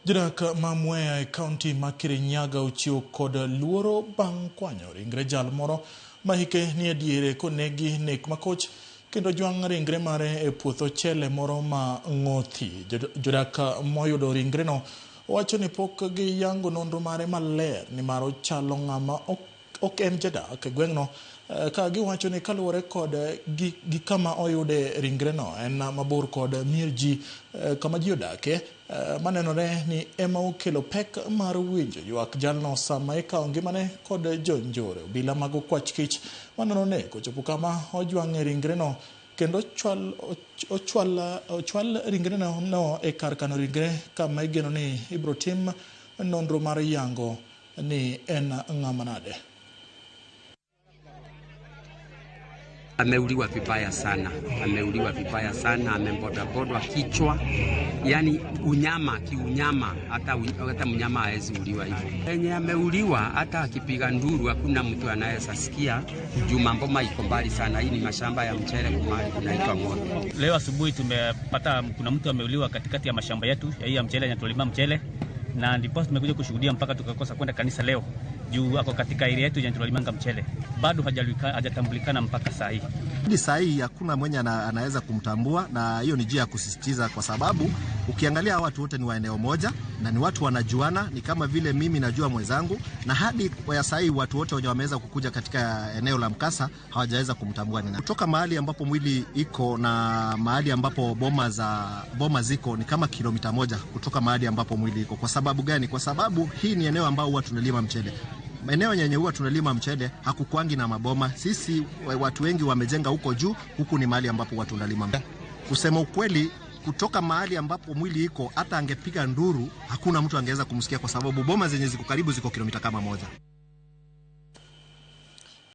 Jodak ma Mwea e kaunti ma Kirinyaga ochiwo kod luoro bang' kwanyo ringre jal moro ma hike nie diere konegi nek makoch kendo jwang' ringre mare e puoth ochele moro ma Ng'othi. Jodak moyudo ringreno wacho ni pok giyango nonro mare maler nimar ochalo ng'ama ok en jadak e gweng'no, ka giwacho ni kaluwore kod gi kama oyude ringreno en mabor kod mier ji, kama ji odake, manenore ni ema okelo pek mar winjo ywak jalno sama ikawo ngimane kod jonjore. Obila mag okwach kich manono nek ochopo kama ojwang'e ringreno kendo ochwal ringreno no e kar kano ringre kama igeno ni ibiro tim nonro mar yango ni en ng'ama nade. Ameuliwa vibaya sana, ameuliwa vibaya sana, amebodwabodwa kichwa, yani unyama kiunyama, hata mnyama hawezi uliwa hivyo. Penye ameuliwa, hata akipiga nduru hakuna mtu anaweza sikia, juu maboma iko mbali sana. Hii ni mashamba ya mchele kumali kunaitwa Ng'oto. Leo asubuhi tumepata kuna mtu ameuliwa katikati ya mashamba yetu ya hii ya mchele, na tulima mchele, na ndipo tumekuja kushuhudia mpaka tukakosa kwenda kanisa leo juu ako katika area yetu ya tunalimanga mchele, bado hajatambulikana mpaka saa hii. Hadi saa hii hakuna mwenye anaweza kumtambua, na hiyo ni njia ya kusisitiza, kwa sababu ukiangalia watu wote ni wa eneo moja na ni watu wanajuana, ni kama vile mimi najua mwenzangu, na hadi kwa saa hii watu wote wenye wameweza kukuja katika eneo la mkasa hawajaweza kumtambua ni nani. Kutoka mahali ambapo mwili iko na mahali ambapo boma ziko ni kama kilomita 1 kutoka mahali ambapo mwili iko. Kwa sababu gani? Kwa sababu hii ni eneo ambao huwa tunalima mchele. Eneo yenye huwa tunalima mchele hakukwangi na maboma. Sisi watu wengi wamejenga huko juu, huku ni mahali ambapo watu wanalima mchele. Kusema ukweli, kutoka mahali ambapo mwili iko, hata angepiga nduru hakuna mtu angeweza kumsikia, kwa sababu boma zenye ziko karibu ziko kilomita kama 1.